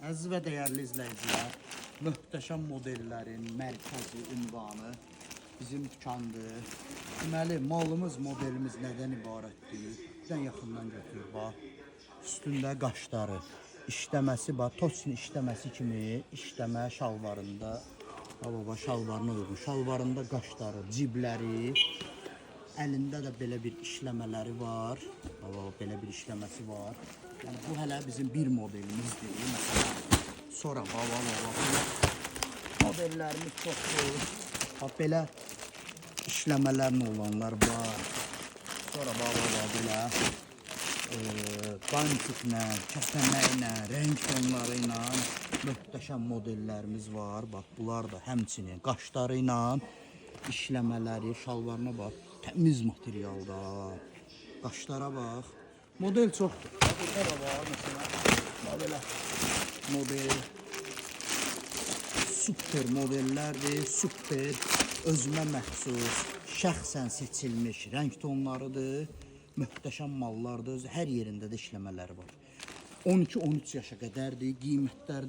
Əziz və dəyərli izləyicilər, möhtəşəm modellərin mərkəzi ünvanı bizim dükandır. Deməli, malımız, modelimiz nədən ibarətdir? Dən yaxından götür, bax. Üstündə qaşları, işləməsi bax, toçun işləməsi kimi işləmə şalvarında, bax, baba, şalvarına uyğun. Şalvarında qaşları, cibləri, əlində də belə bir işləmələri var. Baba, belə bir işləməsi var. Yəni bu hələ bizim bir modelimizdir. Məsələn, sonra baba, baba, belə modellərimiz çoxdur. Bax belə işləmələrlə olanlar var. Sonra baba, baba, belə bantiklə, kəsəməklə, rəng tonları ilə möhtəşəm modellərimiz var. Bax, bunlar da həmçinin qaşları ilə işləmələri, şalvarına bax, təmiz materialda. Qaşlara bax. Model çoxdur. Bax, burada da var məsələn. Bax belə model super modellərdir, super özümə məxsus, şəxsən seçilmiş rəng tonlarıdır. Möhtəşəm mallardır. Özü hər yerində də işləmələri var. 12-13 yaşa qədərdir, qiymətlər